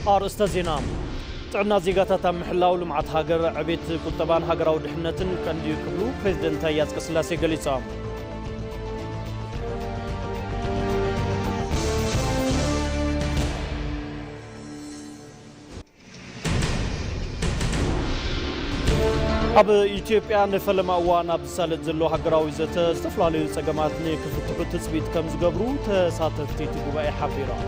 ኣርእስተ ዜና። ጥዕና ዜጋታት ኣብ ምሕላው ልምዓት ሃገር፣ ዕቤት ቁጠባን ሃገራዊ ድሕነትን ቀንዲ እዩ ክብሉ ፕሬዚደንት ታዬ ኣጽቀስላሴ ገሊጾም። ኣብ ኢትዮጵያ ንፈለማ እዋን ኣብ ዝሳለጥ ዘሎ ሃገራዊ ዘተ ዝተፈላለዩ ጸገማት ንክፍትሑ ትጽቢት ከም ዝገብሩ ተሳተፍቲ እቲ ጉባኤ ሓቢሮም።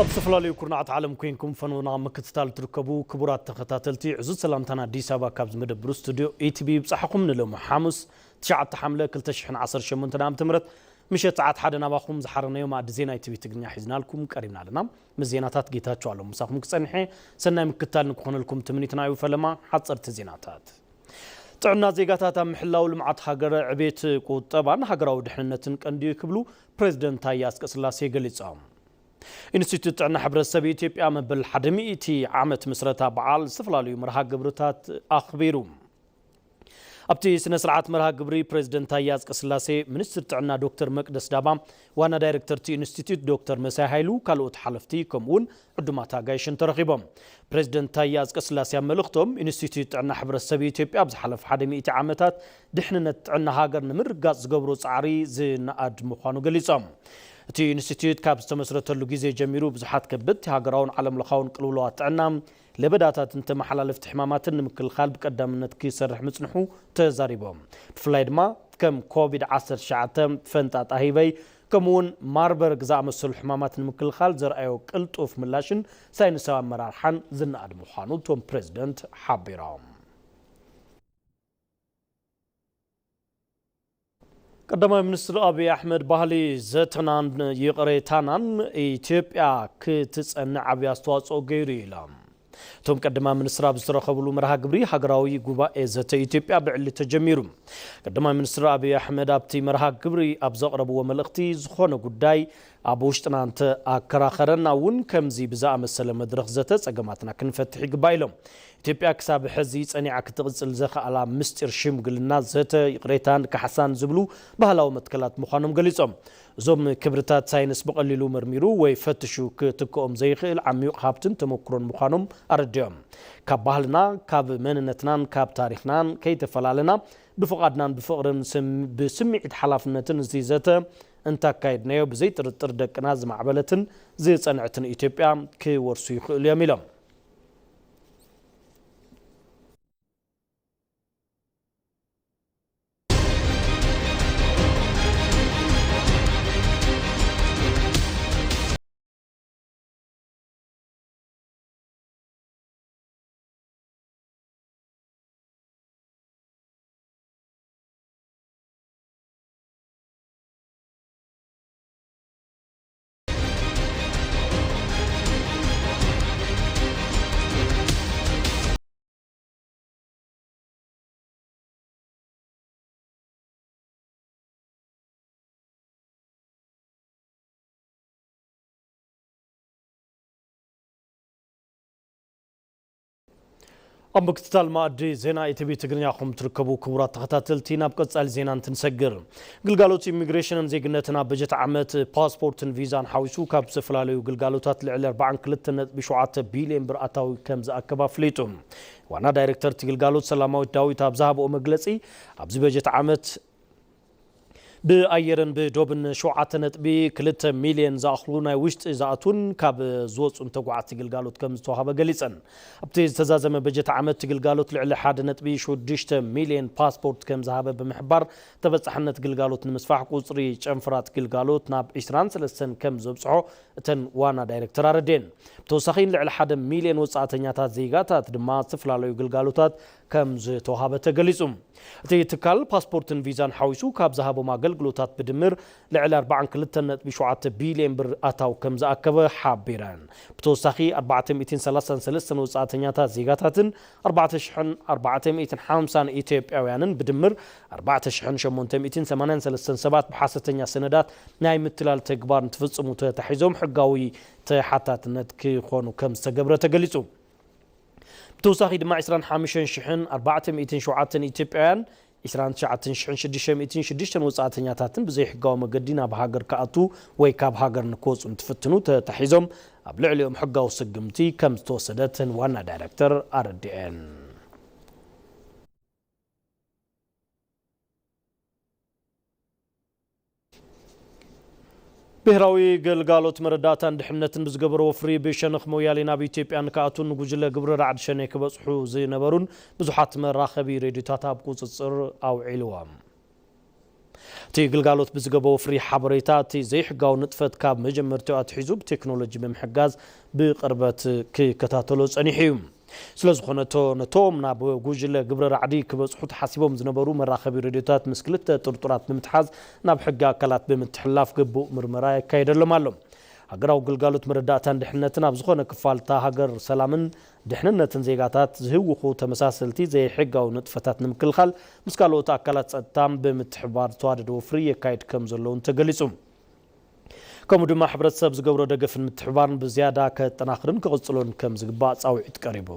ኣብ ዝተፈላለዩ ኩርናዓት ዓለም ኮይንኩም ፈነውና ምክትታል ትርከቡ ክቡራት ተኸታተልቲ፣ ዕዙዝ ሰላምታና ኣዲስ ኣበባ ካብ ዝመደብሩ ስቱድዮ ኢቲቪ ይብጻሕኹም። ንሎሚ ሓሙስ ትሽዓተ ሓምለ ክልተ ሽሕን ዓሰርተ ሸሞንተን ዓመተ ምህረት ምሸት ሰዓት ሓደ ናባኹም ዝሓረናዮ ማእዲ ዜና ኢቲቪ ትግርኛ ሒዝናልኩም ቀሪብና ኣለና። ምስ ዜናታት ጌታቸው ኣለሙ ምሳኹም ክጸንሐ፣ ሰናይ ምክትታል ንክኾነልኩም ትምኒትና እዩ። ፈለማ ሓጸርቲ ዜናታት። ጥዕና ዜጋታት ኣብ ምሕላው ልምዓት ሃገር፣ ዕቤት ቁጠባን ሃገራዊ ድሕንነትን ቀንዲ እዩ ክብሉ ፕሬዚደንት ታዬ ኣጽቀስላሴ ገሊጾም። ኢንስቲትዩት ጥዕና ሕብረተሰብ ኢትዮጵያ መበል ሓደ ሚእቲ ዓመት ምስረታ በዓል ዝተፈላለዩ መርሃ ግብርታት ኣኽቢሩ። ኣብቲ ስነ ስርዓት መርሃ ግብሪ ፕሬዚደንት ታዬ ኣጽቀስላሴ፣ ሚኒስትር ጥዕና ዶክተር መቅደስ ዳባ፣ ዋና ዳይሬክተር እቲ ኢንስቲትዩት ዶክተር መሳይ ሃይሉ፣ ካልኦት ሓለፍቲ ከምኡ እውን ዕዱማት ኣጋይሽን ተረኺቦም። ፕሬዚደንት ታዬ ኣጽቀስላሴ ኣብ መልእኽቶም፣ ኢንስቲትዩት ጥዕና ሕብረተሰብ ኢትዮጵያ ኣብ ዝሓለፈ ሓደ ሚእቲ ዓመታት ድሕንነት ጥዕና ሃገር ንምርግጋጽ ዝገብሮ ጻዕሪ ዝነኣድ ምዃኑ ገሊጾም። እቲ ኢንስቲትዩት ካብ ዝተመስረተሉ ግዜ ጀሚሩ ብዙሓት ከበድቲ ሃገራውን ዓለምለኻውን ቅልውላዋት ጥዕና፣ ለበዳታትን ተመሓላለፍቲ ሕማማትን ንምክልኻል ብቀዳምነት ክሰርሕ ምጽንሑ ተዛሪቦም። ብፍላይ ድማ ከም ኮቪድ ዓሰርተ ትሽዓተ፣ ፈንጣጣ ህበይ፣ ከምኡውን ማርበርግ ዝኣመሰሉ ሕማማት ንምክልኻል ዘርኣዮ ቅልጡፍ ምላሽን ሳይንሳዊ ኣመራርሓን ዝነኣድ ምዃኑ እቶም ፕሬዚደንት ሓቢሮም። ቀዳማይ ሚኒስትር ኣብይ ኣሕመድ፣ ባህሊ ዘተናን ይቕሬታናን ኢትዮጵያ ክትጸንዕ ዓብዪ ኣስተዋጽኦ ገይሩ ኢሎም። እቶም ቀዳማይ ሚኒስትር ኣብ ዝተረኸብሉ መርሃ ግብሪ ሃገራዊ ጉባኤ ዘተ ኢትዮጵያ ብዕሊ ተጀሚሩ። ቀዳማይ ሚኒስትር ኣብይ ኣሕመድ ኣብቲ መርሃ ግብሪ ኣብ ዘቕረብዎ መልእኽቲ፣ ዝኾነ ጉዳይ ኣብ ውሽጥና እንተ ኣከራኸረና እውን ከምዚ ብዝኣመሰለ መድረኽ ዘተ ጸገማትና ክንፈትሕ ይግባእ ኢሎም። ኢትዮጵያ ክሳብ ሕዚ ጸኒዓ ክትቕጽል ዘኽኣላ ምስጢር ሽምግልና፣ ዘተ፣ ይቕሬታን ካሕሳን ዝብሉ ባህላዊ መትከላት ምዃኖም ገሊጾም። እዞም ክብርታት ሳይንስ ብቐሊሉ መርሚሩ ወይ ፈትሹ ክትክኦም ዘይኽእል ዓሚዩቕ ሃብትን ተመኩሮን ምዃኖም ኣረዲኦም። ካብ ባህልና፣ ካብ መንነትናን ካብ ታሪኽናን ከይተፈላለና ብፍቓድናን ብፍቕርን ስም-፣ ብስምዒት ሓላፍነትን እዚ ዘተ እንተኣካይድናዮ ብዘይጥርጥር ደቅና ዝማዕበለትን ዝጸንዐትን ኢትዮጵያ ክወርሱ ይኽእሉ እዮም ኢሎም። ኣብ ምክትታል ማእዲ ዜና ኢቲቪ ትግርኛ ኹም ትርከቡ ክቡራት ተኸታተልቲ፣ ናብ ቀጻሊ ዜና እንትንሰግር፣ ግልጋሎት ኢሚግሬሽንን ዜግነትን ኣብ በጀት ዓመት ፓስፖርትን ቪዛን ሓዊሱ ካብ ዝተፈላለዩ ግልጋሎታት ልዕሊ ኣርባዓን ክልተን ነጥቢ ሸውዓተ ቢልዮን ብር ኣታዊ ከም ዝኣከብ ኣፍሊጡ። ዋና ዳይሬክተር እቲ ግልጋሎት ሰላማዊት ዳዊት ኣብ ዝሃብኦ መግለጺ፣ ኣብዚ በጀት ዓመት ብኣየርን ብዶብን ሸውዓተ ነጥቢ ክልተ ሚልዮን ዝኣኽሉ ናይ ውሽጢ ዝኣትዉን ካብ ዝወጹን ተጓዓዝቲ ግልጋሎት ከም ዝተዋህበ ገሊጸን። ኣብቲ ዝተዛዘመ በጀት ዓመት እቲ ግልጋሎት ልዕሊ ሓደ ነጥቢ ሽዱሽተ ሚልዮን ፓስፖርት ከም ዝሃበ ብምሕባር፣ ተበጻሕነት ግልጋሎት ንምስፋሕ ቁጽሪ ጨንፈራት ግልጋሎት ናብ ዕስራን ሰለስተን ከም ዘብጽሖ እተን ዋና ዳይሬክተር ኣረድኤን። ብተወሳኺ ልዕሊ ሓደ ሚልዮን ወጻእተኛታት ዜጋታት ድማ ዝተፈላለዩ ግልጋሎታት ከም ዝተዋሃበ ተገሊጹ። እቲ ትካል ፓስፖርትን ቪዛን ሓዊሱ ካብ ዝሃቦም ኣገልግሎት ኣገልግሎታት ብድምር ልዕሊ ኣርባዓን ክልተን ነጥቢ ሸውዓተ ቢልዮን ብር ኣታዊ ከም ዝኣከበ ሓቢረን። ብተወሳኺ ኣርባዕተ ሚእትን ሰላሳን ሰለስተን ወጻእተኛታት ዜጋታትን ኣርባዕተ ሽሕን ኣርባዕተ ሚእትን ሓምሳን ኢትዮጵያውያንን ብድምር ኣርባዕተ ሽሕን ሸሞንተ ሚእትን ሰማንያን ሰለስተን ሰባት ብሓሰተኛ ሰነዳት ናይ ምትላል ተግባር እንትፍጽሙ ተታሒዞም ሕጋዊ ተሓታትነት ክኾኑ ከም ዝተገብረ ተገሊጹ። ብተወሳኺ ድማ ዕስራን ሓሙሽተን ሽሕን ኣርባዕተ ሚእትን ሸውዓተን ኢትዮጵያውያን፣ ዕስራን ትሽዓተን ሽሕን ሽዱሽተ ሚእትን ሽዱሽተን ወጻእተኛታትን ብዘይሕጋዊ መገዲ ናብ ሃገር ክኣትዉ ወይ ካብ ሃገር ንክወጹ እንትፍትኑ ተታሒዞም ኣብ ልዕሊኦም ሕጋዊ ስጉምቲ ከም ዝተወሰደ እተን ዋና ዳይረክተር ኣረዲኤን። ብሄራዊ ግልጋሎት መረዳእታን ድሕነትን ብዝገበሮ ወፍሪ ብሸነኽ ሞያሌ ናብ ኢትዮጵያ ንክኣትዉን ንጉጅለ ግብረ ራዕዲ ሸኔ ክበጽሑ ዝነበሩን ብዙሓት መራኸቢ ሬድዮታት ኣብ ቁጽጽር ኣውዒልዎም። እቲ ግልጋሎት ብዝገበሮ ወፍሪ ሓበሬታ እቲ ዘይሕጋዊ ንጥፈት ካብ መጀመርታኡ ኣትሒዙ ብቴክኖሎጂ ብምሕጋዝ ብቕርበት ክከታተሎ ጸኒሑ እዩ። ስለዝኾነ እቶ ነቶም ናብ ጉጅለ ግብረ ራዕዲ ክበጽሑ ተሓሲቦም ዝነበሩ መራኸቢ ሬድዮታት ምስ ክልተ ጥርጡራት ብምትሓዝ ናብ ሕጊ ኣካላት ብምትሕልላፍ ግቡእ ምርመራ የካየደሎም ኣሎ። ሃገራዊ ግልጋሎት መረዳእታን ድሕነትን ኣብ ዝኾነ ክፋል እታ ሃገር ሰላምን ድሕንነትን ዜጋታት ዝህውኹ ተመሳሰልቲ ዘይሕጋዊ ንጥፈታት ንምክልኻል ምስ ካልኦት ኣካላት ጸጥታ ብምትሕብባር ዝተዋደደ ወፍሪ የካይድ ከም ዘለውን ተገሊጹ። ከምኡ ድማ ሕብረተሰብ ዝገብሮ ደገፍን ምትሕብባርን ብዝያዳ ከጠናኽርን ክቕጽሎን ከም ዝግባእ ጻውዒት ቀሪቡ።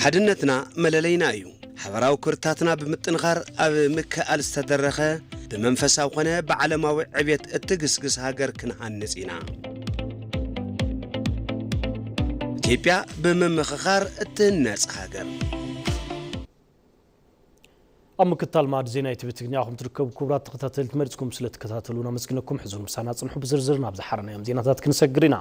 ሓድነትና መለለይና እዩ። ሓበራዊ ክብርታትና ብምጥንኻር ኣብ ምክእኣል ዝተደረኸ ብመንፈሳዊ ኾነ ብዓለማዊ ዕብየት እትግስግስ ሃገር ክንሃንጽ ኢና። ኢትዮጵያ ብምምኽኻር እትህነጽ ሃገር። ኣብ ምክታል ማዕድ ዜና ኢቲቪ ትግርኛ ኢኹም ትርከቡ። ክቡራት ተኸታተልቲ መሪጽኩም ስለ ትከታተሉና ኣመስግነኩም። ሕዙን ምሳና ጽንሑ። ብዝርዝር ናብ ዝሓረናዮም ዜናታት ክንሰግር ኢና።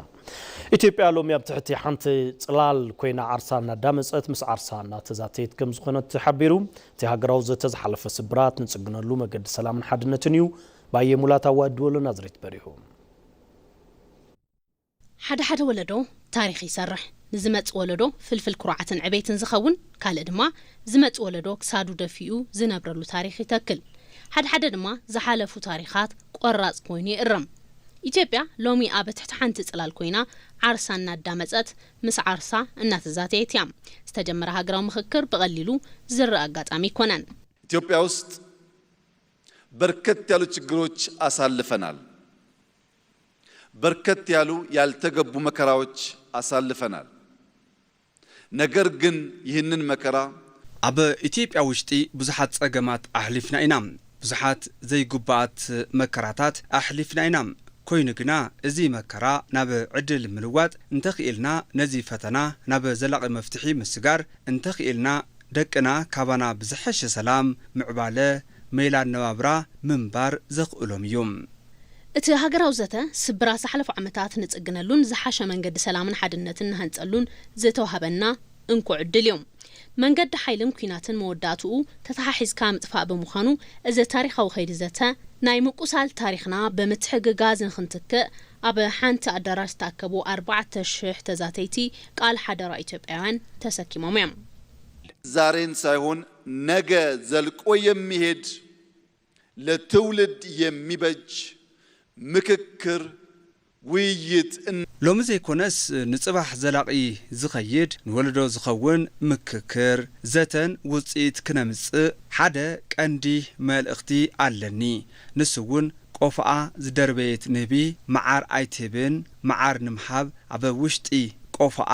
ኢትዮጵያ ሎሚ ኣብ ትሕቲ ሓንቲ ጽላል ኮይና ዓርሳ እናዳመጸት ምስ ዓርሳ እናተዛተየት ከም ዝኾነት ተሓቢሩ። እቲ ሃገራዊ ዘተ ዝሓለፈ ስብራት ንጽግነሉ መገዲ ሰላምን ሓድነትን እዩ። ባየ ሙላት ኣዋድወሎ ናዝሬት በሪሁ። ሓደ ሓደ ወለዶ ታሪኽ ይሰርሕ። ንዝመጽእ ወለዶ ፍልፍል ኩርዓትን ዕቤትን ዝኸውን፣ ካልእ ድማ ዝመጽእ ወለዶ ክሳዱ ደፊኡ ዝነብረሉ ታሪኽ ይተክል። ሓደ ሓደ ድማ ዝሓለፉ ታሪኻት ቆራጽ ኮይኑ ይእረም። ኢትዮጵያ ሎሚ ኣብ ትሕቲ ሓንቲ ጽላል ኮይና ዓርሳ እናዳመጸት ምስ ዓርሳ እናተዛተየት እያ። ዝተጀመረ ሃገራዊ ምኽክር ብቐሊሉ ዝረኣ ኣጋጣሚ ኣይኮነን። ኢትዮጵያ ውስጥ በርከት ያሉ ችግሮች አሳልፈናል። በርከት ያሉ ያልተገቡ መከራዎች አሳልፈናል። ነገር ግን ይህንን መከራ ኣብ ኢትዮጵያ ውሽጢ ብዙሓት ጸገማት ኣሕሊፍና ኢና። ብዙሓት ዘይግቡኣት መከራታት ኣሕሊፍና ኢና። ኮይኑ ግና እዚ መከራ ናብ ዕድል ምልዋጥ እንተኽኢልና፣ ነዚ ፈተና ናብ ዘላቒ መፍትሒ ምስጋር እንተኽኢልና፣ ደቅና ካባና ብዝሐሸ ሰላም፣ ምዕባለ፣ ሜላ ኣነባብራ ምንባር ዘኽእሎም እዩ። እቲ ሃገራዊ ዘተ፣ ስብራት ዝሓለፉ ዓመታት ንጽግነሉን ዝሓሸ መንገዲ ሰላምን ሓድነትን ንሃንጸሉን ዝተዋህበና እንኮ ዕድል እዩ። መንገዲ ሓይልን ኲናትን መወዳእትኡ ተተሓሒዝካ ምጥፋእ ብምዃኑ፣ እዚ ታሪኻዊ ከይዲ ዘተ፣ ናይ ምቁሳል ታሪኽና ብምትሕግጋዝ ንኽንትክእ፣ ኣብ ሓንቲ ኣዳራሽ ዝተኣከቡ ኣርባዕተ ሽሕ ተዛተይቲ ቃል ሓደራ ኢትዮጵያውያን ተሰኪሞም እዮም። ዛሬን ሳይሆን ነገ ዘልቆ የሚሄድ ለትውልድ የሚበጅ ምክክር፣ ውይይት እና ሎሚ ዘይኮነስ ንጽባሕ ዘላቒ ዝኸይድ ንወለዶ ዝኸውን ምክክር፣ ዘተን ውጽኢት ክነምጽእ ሓደ ቀንዲ መልእኽቲ ኣለኒ። ንሱ እውን ቆፎኣ ዝደርበየት ንህቢ መዓር ኣይትህብን፣ መዓር ንምሃብ ኣብ ውሽጢ ቆፎኣ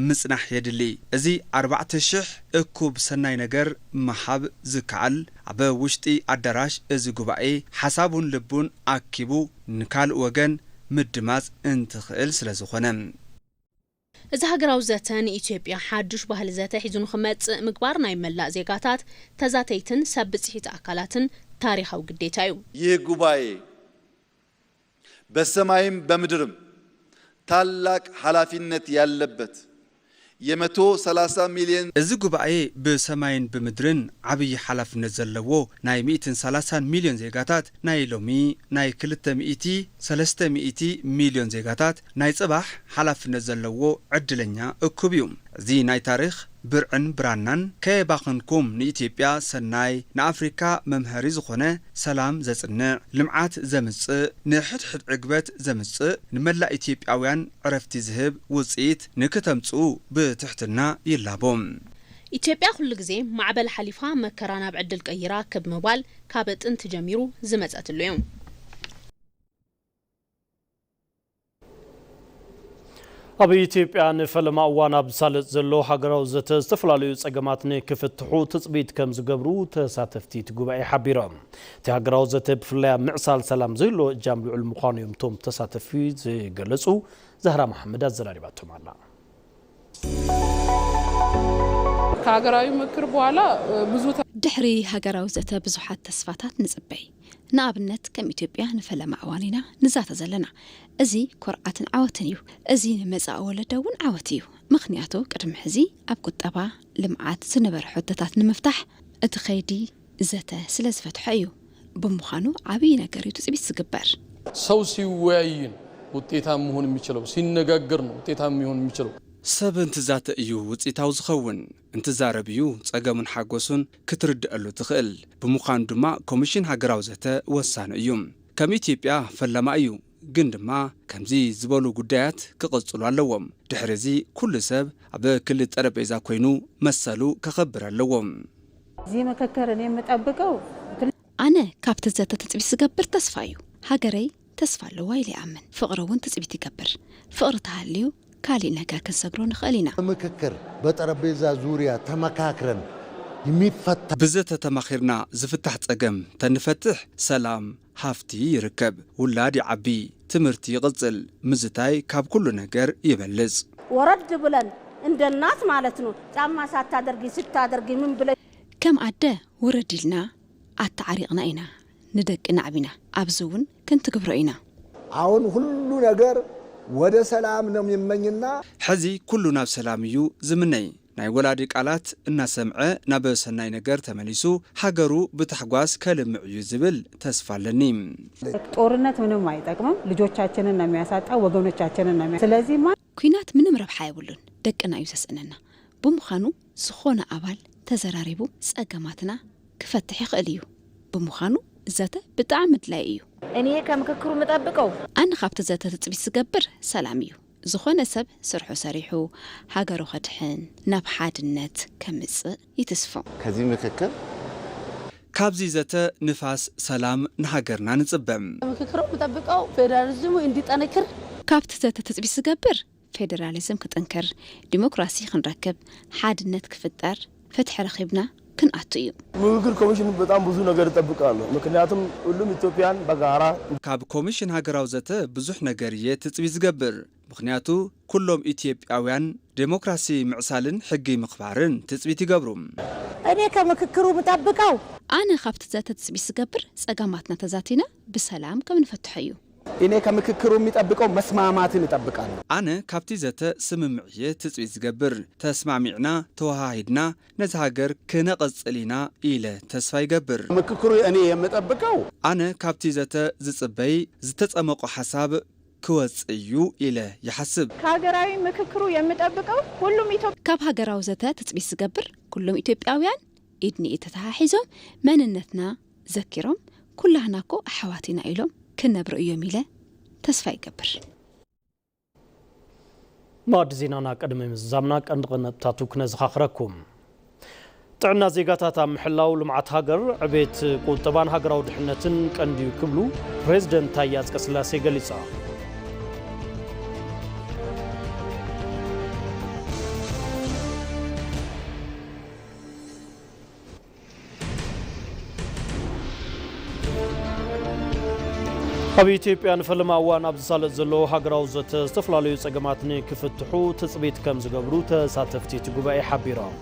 ምጽናሕ የድሊ። እዚ ኣርባዕተ ሽሕ እኩብ ሰናይ ነገር ምሃብ ዝከኣል፣ ኣብ ውሽጢ ኣዳራሽ እዚ ጉባኤ ሓሳቡን ልቡን ኣኪቡ ንካልእ ወገን ምድማጽ እንትኽእል ስለ ዝኾነ። እዚ ሃገራዊ ዘተ ንኢትዮጵያ ሓዱሽ ባህሊ ዘተ ሒዙ ንኽመጽእ ምግባር ናይ መላእ ዜጋታት፣ ተዛተይትን ሰብ ብጽሒት ኣካላትን ታሪኻዊ ግዴታ እዩ። ይህ ጉባኤ በሰማይም በምድርም ታላቅ ኃላፊነት ያለበት የመቶ ሰላሳ ሚልዮን እዚ ጉባኤ ብሰማይን ብምድርን ዓብዪ ሓላፍነት ዘለዎ ናይ ሚእትን ሰላሳን ሚልዮን ዜጋታት ናይ ሎሚ ናይ ክልተ ሚእቲ ሰለስተ ሚእቲ ሚልዮን ዜጋታት ናይ ጽባሕ ሓላፍነት ዘለዎ ዕድለኛ እኩብ እዩ። እዚ ናይ ታሪኽ ብርዕን ብራናን ከየባኸንኩም ንኢትዮጵያ ሰናይ፣ ንኣፍሪካ መምሃሪ ዝኾነ፣ ሰላም ዘጽንዕ፣ ልምዓት ዘምጽእ፣ ንሕድሕድ ዕግበት ዘምጽእ፣ ንመላእ ኢትዮጵያውያን ዕረፍቲ ዝህብ ውጽኢት ንክተምጽኡ ብትሕትና ይላቦ። ኢትዮጵያ ኩሉ ግዜ ማዕበል ሓሊፋ መከራ ናብ ዕድል ቀይራ ክብ ምባል ካብ ጥንቲ ጀሚሩ ዝመጸትሉ እዩ። ኣብ ኢትዮጵያ ንፈለማ እዋን ኣብ ዝሳለጥ ዘሎ ሃገራዊ ዘተ ዝተፈላለዩ ጸገማት ንክፍትሑ ትጽቢት ከም ዝገብሩ ተሳተፍቲ እቲ ጉባኤ ሓቢሮም። እቲ ሃገራዊ ዘተ ብፍላይ ኣብ ምዕሳል ሰላም ዝህልዎ እጃም ልዑል ምዃኑ እዮም እቶም ተሳተፍቲ ዝገለጹ። ዛህራ መሓመድ ኣዘራሪባቶም ኣላ። ከሀገራዊ ምክክር በኋላ ብዙ ተ- ድሕሪ ሃገራዊ ዘተ ብዙሓት ተስፋታት ንጽበይ። ንኣብነት ከም ኢትዮጵያ ንፈለማ እዋን ኢና ንዛተ ዘለና። እዚ ኮርዓትን ዓወትን እዩ። እዚ ንመጻኢ ወለዶ እውን ዓወት እዩ። ምኽንያቱ ቅድሚ ሕዚ ኣብ ቁጠባ፣ ልምዓት ዝነበረ ሕቶታት ንምፍታሕ እቲ ከይዲ ዘተ ስለ ዝፈትሖ እዩ። ብምዃኑ ዓብዪ ነገር እዩ ትጽቢት ዝግበር። ሰው ሲወያይ ነው ውጤታማ መሆን የሚችለው፣ ሲነጋገር ነው ውጤታማ መሆን የሚችለው። ሰብ እንትዛተ እዩ ውፅኢታዊ ዝኸውን። እንትዛረብ እዩ ፀገሙን ሓጎሱን ክትርድአሉ ትኽእል። ብምዃኑ ድማ ኮሚሽን ሃገራዊ ዘተ ወሳኒ እዩ። ከም ኢትዮጵያ ፈለማ እዩ። ግን ድማ ከምዚ ዝበሉ ጉዳያት ክቕጽሉ ኣለዎም። ድሕሪ እዚ ኩሉ ሰብ ኣብ ክሊ ጠረጴዛ ኮይኑ መሰሉ ከኸብር ኣለዎም። እዚህ ምክክር እኔ የምጠብቀው ኣነ ካብቲ ዘተ ትጽቢት ዝገብር ተስፋ እዩ። ሃገረይ ተስፋ ኣለዋ ኢለ ይኣምን። ፍቕሪ እውን ትጽቢት ይገብር። ፍቕሪ ተሃልዩ ካሊእ ነገር ክንሰግሮ ንኽእል ኢና። ምክክር በጠረጴዛ ዙሪያ ተመካክረን የሚፈታ ብዘተ ተማኺርና ዝፍታሕ ጸገም ተንፈትሕ ሰላም ሃፍቲ ይርከብ። ውላድ ይዓቢ፣ ትምህርቲ ይቕጽል፣ ምዝታይ ካብ ኩሉ ነገር ይበልጽ። ወረድ ብለን እንደ እናት ማለት ነው። ጫማ ሳታደርጊ ስታደርጊ ምን ብለሽ ከም ኣደ ውርድ ኢልና ኣተዓሪቕና ኢና ንደቅና ኣዕቢና። ኣብዚ እውን ክንትግብሮ ኢና። አሁን ሁሉ ነገር ወደ ሰላም ነው የሚመኝና ሕዚ ኩሉ ናብ ሰላም እዩ ዝምነይ። ናይ ወላዲ ቃላት እናሰምዐ ናብ ሰናይ ነገር ተመሊሱ ሃገሩ ብታሕጓስ ከልምዕ እዩ ዝብል ተስፋ ኣለኒ። ጦርነት ምንም አይጠቅምም። ልጆቻችንን ነው የሚያሳጣ፣ ወገኖቻችንን ነው የሚያ- ስለዚህ ማ- ኲናት ምንም ረብሓ የብሉን፣ ደቅና እዩ ዘስእነና። ብምዃኑ ዝኾነ ኣባል ተዘራሪቡ ጸገማትና ክፈትሕ ይኽእል እዩ። ብምዃኑ ዘተ ብጣዕሚ ኣድላዪ እዩ። እኔ ከምክክሩ ምጠብቀው ኣነ ካብቲ ዘተ ትጽቢት ዝገብር ሰላም እዩ። ዝኾነ ሰብ ስርሑ ሰሪሑ ሃገሩ ከድሕን ናብ ሓድነት ከምጽእ ይትስፎ። ከዚ ምክክር ካብዚ ዘተ ንፋስ ሰላም ንሃገርና ንጽበ። ምክክሩ ምጠብቀው ፌደራሊዝሙ እንዲጠነክር ካብቲ ዘተ ትጽቢት ዝገብር ፌደራሊዝም ክጥንክር፣ ዲሞክራሲ ክንረክብ፣ ሓድነት ክፍጠር፣ ፍትሒ ረኺብና ክንኣቱ እዩ። ምክክር ኮሚሽን በጣም ብዙ ነገር እጠብቃለሁ። ምክንያቱም ሁሉም ኢትዮጵያን በጋራ ካብ ኮሚሽን ሃገራዊ ዘተ ብዙሕ ነገር እየ ትጽቢት ዝገብር። ምኽንያቱ ኩሎም ኢትዮጵያውያን ዴሞክራሲ ምዕሳልን ሕጊ ምኽባርን ትጽቢት ይገብሩ። እኔ ከምክክሩ ምጠብቀው ኣነ ካብቲ ዘተ ትጽቢት ዝገብር ጸገማትና ተዛቲና ብሰላም ከም ንፈትሖ እዩ። እኔ ከምክክሩ የሚጠብቀው መስማማትን እጠብቃለሁ። ኣነ ካብቲ ዘተ ስምምዕ እየ ትጽቢት ዝገብር። ተስማሚዕና ተወሃሂድና ነዚ ሃገር ክነቐጽል ኢና ኢለ ተስፋ ይገብር። ምክክሩ እኔ የምጠብቀው ኣነ ካብቲ ዘተ ዝጽበይ ዝተጸመቆ ሓሳብ ክወጽእ እዩ ኢለ ይሓስብ። ከሀገራዊ ምክክሩ የምጠብቀው ሁሉም ኢትዮ- ካብ ሃገራዊ ዘተ ትጽቢት ዝገብር ኩሎም ኢትዮጵያውያን ኢድ ንኢድ ተተሓሒዞም መንነትና ዘኪሮም ኩላህና እኮ ኣሕዋት ኢና ኢሎም ክነብሩ እዮም ኢለ ተስፋ ይገብር። መኣዲ ዜናና ቅድሚ ምዝዛምና ቀንዲ ነጥብታቱ ክነዘኻኽረኩም። ጥዕና ዜጋታት ኣብ ምሕላው ልምዓት ሃገር፣ ዕቤት ቁጠባን ሃገራዊ ድሕነትን ቀንዲ'ዩ ክብሉ ፕሬዝደንት ታዬ ኣጽቀስላሴ ገሊጻ። ኣብ ኢትዮጵያ ንፈለማ እዋን ኣብ ዝሳለጥ ዘሎ ሃገራዊ ዘተ ዝተፈላለዩ ጸገማት ንክፍትሑ ትጽቢት ከም ዝገብሩ ተሳተፍቲ እቲ ጉባኤ ሓቢሮም።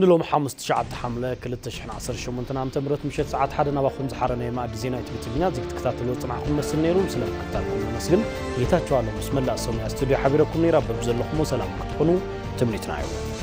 ንሎም ሓሙስ ትሽዓተ ሓምለ ክልተ ሽሕን ዓሰርተ ሸሞንተን ዓመተ ምህረት ምሸት ሰዓት ሓደ ናባኹም ዝሓረ ናይ ማእዲ ዜና ኢትዮ ትግርኛ እዚ ክትከታተልዎ ዝጸናሕኩም መስል ነይሩ። ስለ ምክትታልኩም ነመስግን። ጌታቸው ኣለሙ ምስ መላእ ሰሙያ ስቱድዮ ሓቢረኩም ነይራ። በብዘለኹሞ ሰላም ክትኾኑ ትምኒትና እዩ።